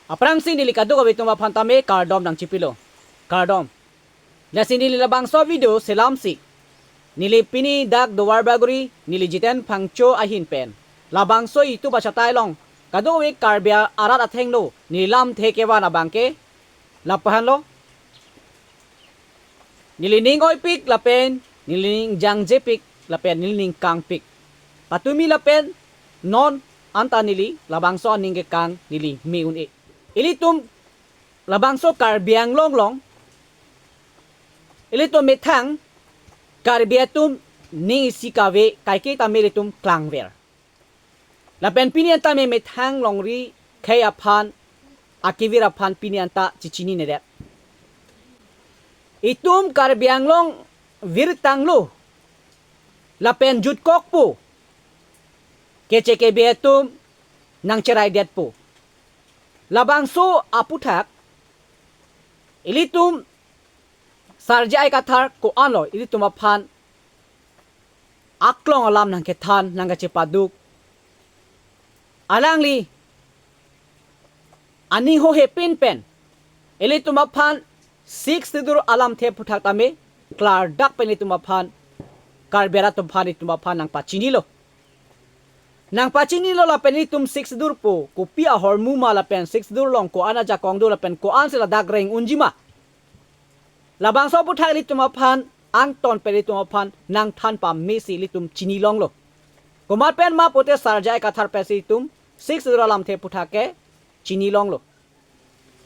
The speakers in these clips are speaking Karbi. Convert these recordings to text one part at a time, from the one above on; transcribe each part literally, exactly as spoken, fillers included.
Aphrangsi neli kadokave atum aphan tame kardom nangchipilo. Kardom. Lasi neli labangso video selamsi, neli pini dak Duarbagori, neli Jiten Phangcho ahin pen labangso YouTube achatai along kadokave Karbi arat athengno neli lamthe kevan abangke lapu-anlo. Neli ning oipik lapen neli ning jangjepik lapen neli ning kangpik. Patumi lapen non anta neli labangso aning kekang neli me un-e. Ilitum labangso Karbi Anglong along, ilitum methang Karbi atum ning isi kave kaike tame ilitum klangver. Lapen pini anta me methang longri khei aphan, akevir aphan pini anta chechininedet. Itum Karbi Anglong virtanglo lapen jutkokpo, keche kebe atum nangcheraidetpo. Labangso aputhak ilitum Sar J I Kathar ko-anlo ilitum aphan aklong alam nangkethan nangkachepaduk. Alangli aning hohepin pen ilitum aphan Sixth Schedule alamthe aputhak tame klardak pen ilitum aphan, Karbi arat atum aphan, ilitum aphan nangpachinilo. Nangpachinilo lapen ilitum Sixth Schedule pu kopi ahormu ma lapen Sixth Schedule along ko-an ajakong do lapen ko-ansi ladak reng unji ma, labangso aputhak ilitum aphan angton pen ilitum aphan nangthan pamesi ilitum chinilonglo. Komat pen ma pute Sar J I Kathar pensi itum Sixth Schedule alamthe aputhak ke chinilonglo.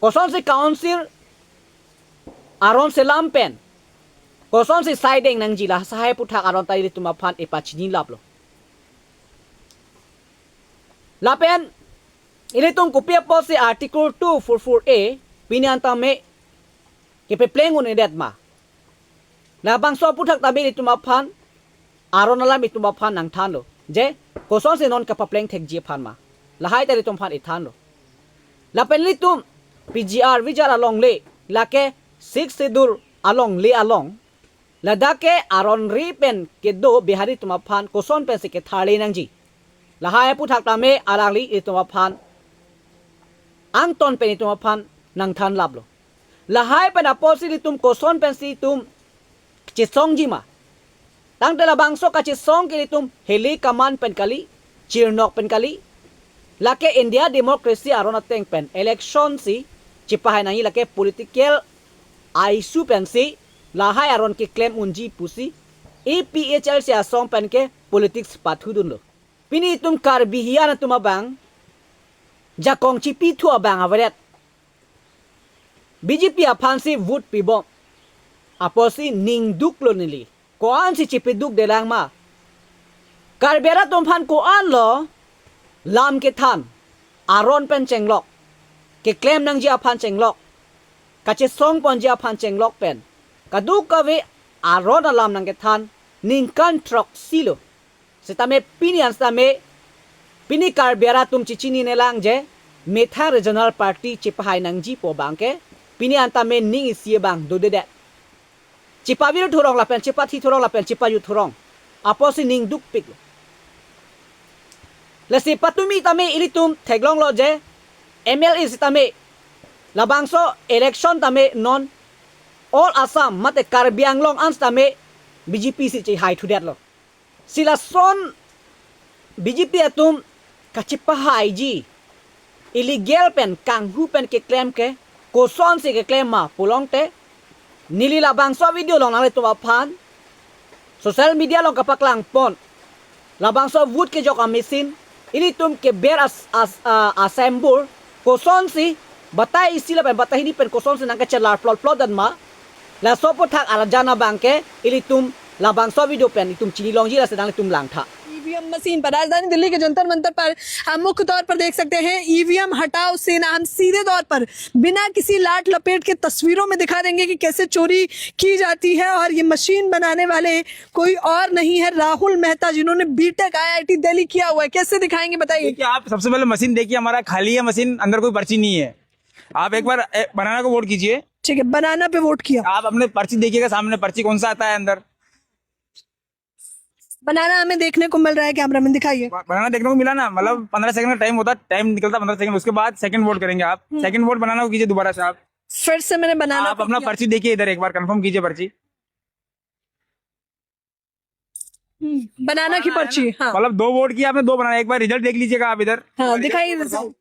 Kosonsi council aron selam pen kosonsi saideng nangji, la lahai aputhak aron ta ilitum aphan ipachinilaplo. Lapen ilitum kopi apotsi Article two four four A pini anta me kepapleng un-edet ma? Labangso aputhak tame ilitum aphan aron alam itum aphan nangthanlo, je kosonsi non kapapleng thekji aphan ma, lahai ta ilitum aphan ithanlo. Lapen ilitum P G R V G R alongle, lake Sixth Schedule alongle along, ladak ke aron ri pen kedo Bihari atum aphan koson pensi ketharle nangji, lahai aputhak tame alangli itum aphan angton pen itum aphan nangthanlaplo. Lahai pen apotsi ilitum koson pensi itum chesongji ma? Tangte labangso kachesong ke ilitum heli kaman pen kali, chirnok pen kali. Lake India democracy aron ateng pen election si chepahai nangji, lake political issue pensi lahai aron keklem unji pusi A P H L C asong pen ke politics pathudunlo. Pini itum Karbi hiyan atum abang jakong chipithu abang avedet. B J P aphansi vote pibom. Apotsi ningduklo neli. Ko-ansi chipidukdelang ma? Karbi arat atum aphan ko-anlo lam kethan, aron pen chenglok, keklem nangji aphan chenglok, kachesong ponji aphan chenglok pen kadokave aron alam nangkethan ningkan throksilo. Sitame pini an sitame, pini Karbi arat atum chechininelang je methang regional party chepahai nangji pu abangke pini anta me ning isi abang dodedet. Chepavir thurong lapen chepathi thurong lapen chepaju thurong, apotsi ningdukpiklo. Lasi patumi tame ilitum theklonglo je M L A sitame, labangso election tame non all Assam mate Karbi Anglong an sitame B J P si chehaithudetlo. Si lason B J P atum kachepahaiji, illegal pen kanghu pen keklem ke kosonsi keklem ma pulote, neli labangso video along nanglitum aphan social media along kapaklang pon, labangso vote kejok a-machine ilitum keber as, as, ah, assemble kosonsi batai isi lapen batai hini pen kosonsi nangkachelar plot plot dan ma, laso aputhak arjan abangke ilitum labangso video pen itum chinilongji, lasi nanglitum langtha. E V M machine पर, राजधानी दिल्ली के जंतर मंतर पर हम मुख्य तौर पर देख सकते हैं, E V M हटाओ सेना। हम सीधे तौर पर बिना किसी लाट लपेट के तस्वीरों में दिखा देंगे कि कैसे चोरी की जाती है। और ये मशीन बनाने वाले कोई और नहीं है, राहुल मेहता, जिन्होंने B Tech I I T Delhi किया हुआ है। कैसे दिखाएंगे, बताइए। देखिए, आप सबसे पहले मशीन देखिए, हमारा खाली है मशीन, अंदर कोई पर्ची नहीं है। आप एक बार, ए, बनाना को वोट कीजिए। ठीक है, बनाना पे वोट किया। आप अपने पर्ची देखिएगा सामने, पर्ची कौन सा आता है अंदर। बनाना हमें देखने को मिल रहा है, कैमरामैन दिखाइए। ब- बनाना देखने को मिला ना, मतलब पंद्रह सेकंड का टाइम होता है, टाइम निकलता पंद्रह सेकंड, उसके बाद सेकंड वोट करेंगे आप। हम्म। सेकंड वोट बनाना को कीजिए दोबारा से आप। फिर से मैंने बनाना आप पे अपना click किया। पर्ची देखिए, इधर एक बार कंफर्म कीजिए पर्ची। हम्म, बनाना की बनाना है पर्ची, ना? हाँ। मतलब दो वोट की आपने दो बनाना, एक बार रिजल्ट देख लीजिएगा आप इधर। हाँ, दिखाइए रिजल्ट।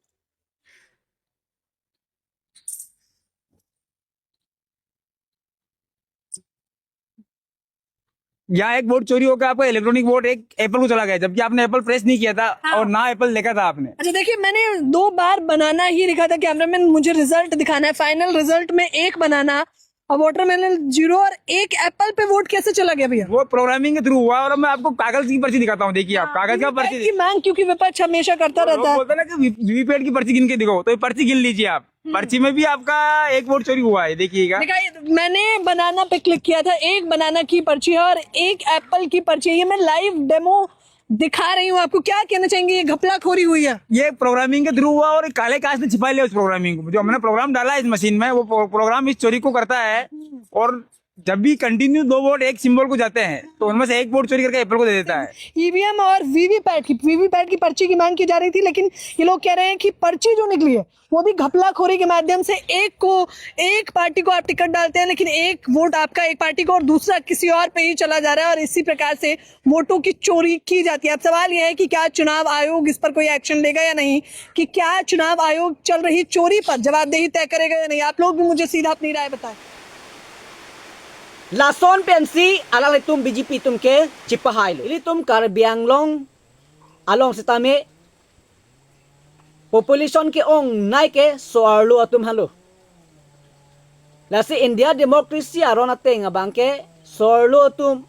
यहाँ एक वोट चोरी होकर आपका इलेक्ट्रॉनिक वोट एक एप्पल को चला गया, जबकि आपने एप्पल प्रेस नहीं किया था। हाँ। और ना एप्पल देखा था आपने। अच्छा, देखिए, मैंने दो बार बनाना ही लिखा था, कैमरामैन, मुझे रिजल्ट दिखाना है। फाइनल रिजल्ट में एक बनाना और वाटरमेलन जीरो और एक एप्पल पे वोट कैसे चला गया भैया? वो प्रोग्रामिंग के थ्रू हुआ। और मैं आपको कागज की पर्ची दिखाता हूँ, देखिए आप, हाँ, कागज का वीवीपैट पर्ची की मांग, क्योंकि विपक्ष हमेशा करता वो लोग रहता है। बोलते हैं ना कि वी- वीवीपैट की पर्ची गिन के दिखाओ, तो ये पर्ची गिन लीजिए आप। हम्म। पर्ची में भी आपका एक वोट चोरी हुआ है, देखिएगा। दिखाइए, मैंने बनाना पे क्लिक किया था, एक बनाना की पर्ची है और एक एप्पल की पर्ची है। ये मैं लाइव डेमो दिखा रही हूँ आपको। क्या कहना चाहेंगे, ये घपलाखोरी हुई है? ये प्रोग्रामिंग के थ्रू हुआ और काले कागज ने छिपा लिया उस प्रोग्रामिंग को। जो हमने प्रोग्राम डाला है इस मशीन में, वो प्रो- प्रोग्राम इस चोरी को करता है। हम्म। और जब भी कंटिन्यू दो वोट एक सिंबल को जाते हैं, तो उनमें से एक वोट चोरी करके एप्पल को दे देता है। ईवीएम और वीवीपैट की, वीवीपैट की पर्ची की मांग की जा रही थी, लेकिन ये लोग कह रहे हैं कि पर्ची जो निकली है, वो भी घपलाखोरी के माध्यम से एक को, एक पार्टी को आप टिकट डालते हैं, लेकिन एक वोट आपका एक पार्टी को और दूसरा किसी और पे ही चला जा रहा है, और इसी प्रकार से वोटों की चोरी की जाती है। अब सवाल यह है कि क्या चुनाव आयोग इस पर कोई एक्शन लेगा या नहीं, कि क्या चुनाव आयोग चल रही चोरी पर जवाबदेही तय करेगा या नहीं। आप लोग भी मुझे सीधा अपनी राय बताएं। Lason pensi alanglitum B J P atum ke chipahailo. Ilitum Karbi Anglong along sitame population ke-ongnei ke so-arlo atum henlo. Lasi India democracy aron ateng abang ke so-arlo atum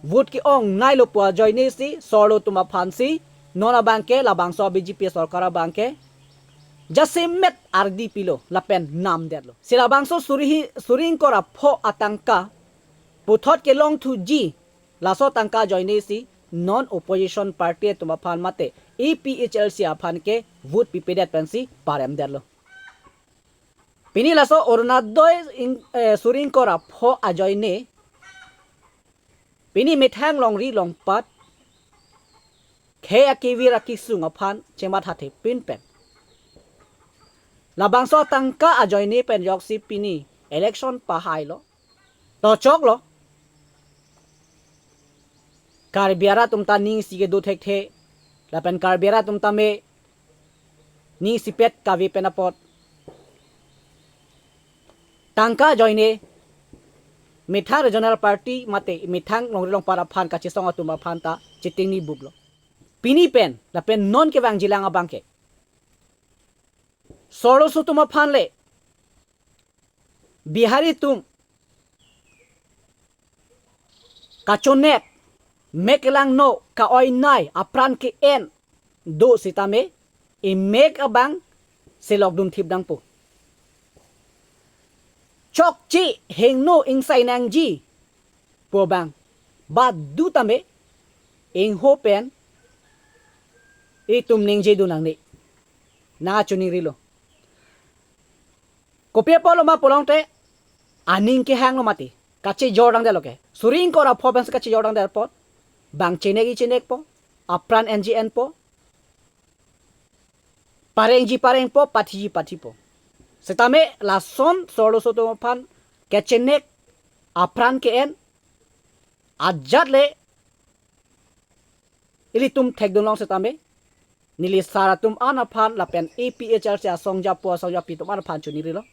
vote ke-ongneilo pu ajoine si so-arlo atum aphan si non abang ke labangso B J P sorkar abang ke jasemet ardi pilo lapen namdetlo. Si labangso suri hi-, suri ingkoi ra pho atangka puthot kelongthuji, laso tangka ajoine si non opposition party atum aphan mate A P H L C aphan ke vote pipedet pensi paremdetlo. Pini laso Orunodoi ing-, eh, suri ingkoi ra pho ajoine pini methang longri longpat khei akevir akesung aphan chemathathe pin pen labangso tangka ajoine pen joksi pini election pahailo. To choklo. Karbi arat atum ta ning isi kedo thekthe. Lapen Karbi arat atum tame ning isipet kave pen apot tangka ajoine methang regional party mate methang longri longpat aphan kachesong atum aphan ta chitingni buklo. Pini pen lapen non kevangjilang abang ke so-arloso atum aphan le Bihari atum kachonek, mek langno, ka-oinei, apran ke-en do sitame, imek abang selok dunthip nangpo. Chokche hingno ingsai nangji pu abang badu tame, ingho pen itum ningjedun nangne. Nangkachoningrilo. Kopi apotlo ma pulote aning kehanglo mati. Kachejor tangdetlo ke. Suri ingkoi ra pho pensi kachejor tangdet apot, bang chenek-i chenekpo, apran enji enpo, parengji parengpo, pathiji pathipo. Sitame lason so-arloso atum aphan kachenek, apran ke-en, ajat le ilitum thekdunlong sitame, neli sar atum an aphan lapen A P H L C asongjapo asongjapi atum an aphan choningrilo.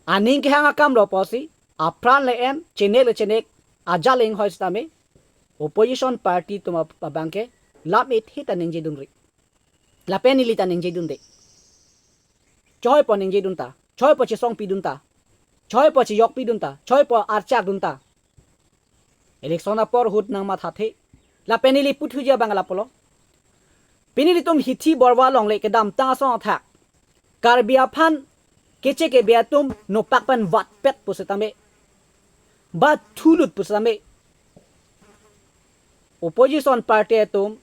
Aning kehang akamlo pusi, apran le-en, chenek le chenek, ajat le inghoi sitame, opposition party atum ap-, abang ke lam-et hita ningjedunri. Lapen neli ta ningjedunde. Choipo ningjedunta, choipo chesongpidunta, choipo chejokpidunta, choipo archakdunta. Election apor ahut nangmathathe. Lapen neli puthuji abang lapulo. Pini ilitum hithi borwa longle kedamtang asong athak Karbi aphan keche kebe atum nopak pen vatpet pusitame, ba thulut pusitame, opposition party atum,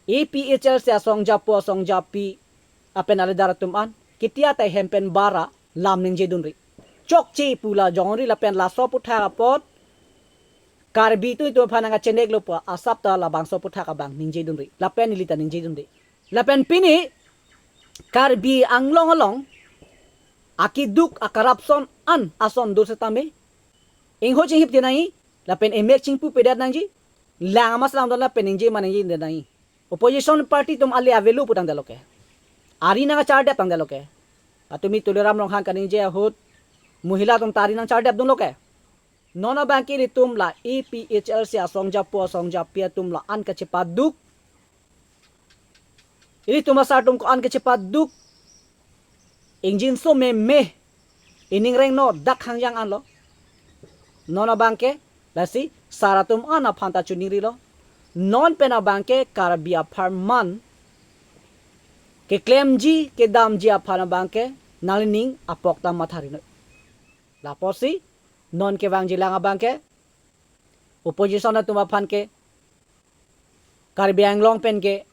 A P H L C asongjapo asongjapi apen aledar atum an, ketia ta hem pen bara lam ningjedunri. Chokche pu la jongri lapen laso aputhak apot Karbi atum itum aphan nangkacheneklo pu asap ta labangso aputhak abang ningjedunri. Lapen neli ta ningjedunri. Lapen pini Karbi Anglong along akeduk a-corruption an ason do setame ingho chinghipthe nangji, lapen emek chingpupedet nangji, lang amas langdon lapen ningje ma ningjedet nangji. Opposition party atum ale avelo pu tangdetlo ke. Ari nangkachardep tangdetlo ke. Patumi Tuliram Ronghang kaningje ahut mohila atum ta ari nangchardepdunlo ke. Non abangke ilitum la A P H L C asong japo asong japi atum la-an kachepaduk. Ilitum asar atum ko-an kachepaduk. Ingjinso meme. Ining rengno dak hangjang anlo. Non abangke lasi sar atum an aphan ta chiningrilo. Non pen abangke Karbi apharman keklemji kedamji aphan abangke nanglining apok ta matha rinoi. Lapusi non kevangjilang abangke opposition atum aphan ke Karbi Anglong pen ke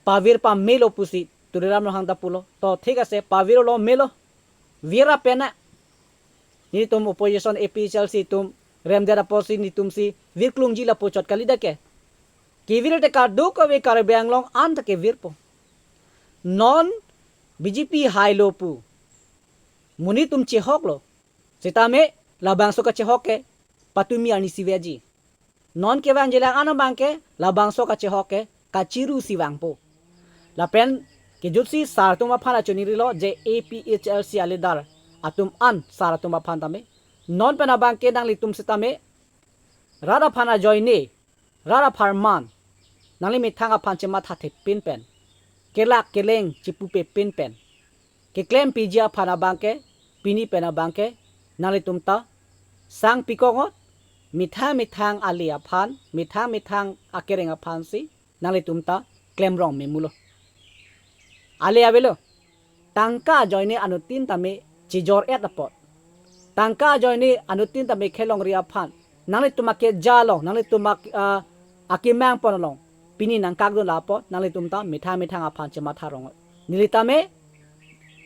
pavir pamelo pusi Tuliram Ronghang ta pulo. To thik ase, pavirlo melo. Vir apena. Nelitum opposition A P H L C atum remdet apotsi nelitumsi virklungji lapu chot kalidet ke. Kevir te kadokave Karbi Anglong an ta kevirpo. Non B J P hailo pu monit atum chehoklo. Setame labangso kachehok ke patumi arnisi veji. Non kevangjilang an abangke labangso kachehok ke kachirusi vangpo. Lapen kejutsi sar atum aphan ta chiningrilo je A P H L C a-leader atum an sar atum aphan tame. Non pen abangke nanglitum setame rat aphan ajoine, rat apharman, nangli methang aphan chemathathepin pen, kelak keleng chipupepin pen, keklempiji aphan abangke, pini pen abangke, nanglitum ta sangpikoknot, methang methang ale aphan, methang methang akereng aphansi nanglitum ta klemrong memulo. Ale avelo. Tangka ajoine anuttin tame chijor-et apot, tangka ajoine anuttin tame khelongri aphan, nanglitum akeja along, nanglitum ak-, ah, akemang pon along pini nangkakdun la apot nanglitum ta methang methang aphan chematha rong. Neli tame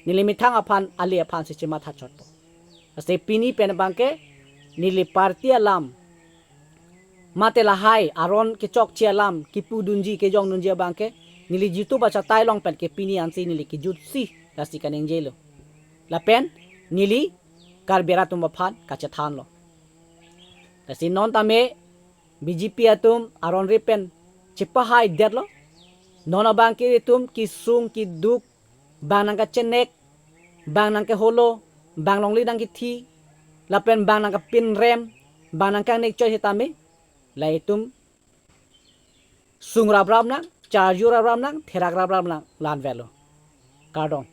neli methang aphan ale aphansi chematha chotpo. Lasi pini pen abangke neli party alam mate lahai aron kechokche alam kipudunji kejongdunji abangke neli jitu bacha tai along pen ke pini ansi neli kejutsi lasi kaningjelo. Lapen neli Karbi rat atum aphan kachethanlo. Lasi non tame B J P atum aron ri pen chepahaidetlo. Non abangke ilitum kesung keduk, bang nangkachenek, bang nangkeholo, bang longle nangkethi, lapen bang nangkepinrem, bang nangkangnek choi setame, la itum sung raprap nang, charju raprap nang, therak raprap nang, la-an avelo. Kardom.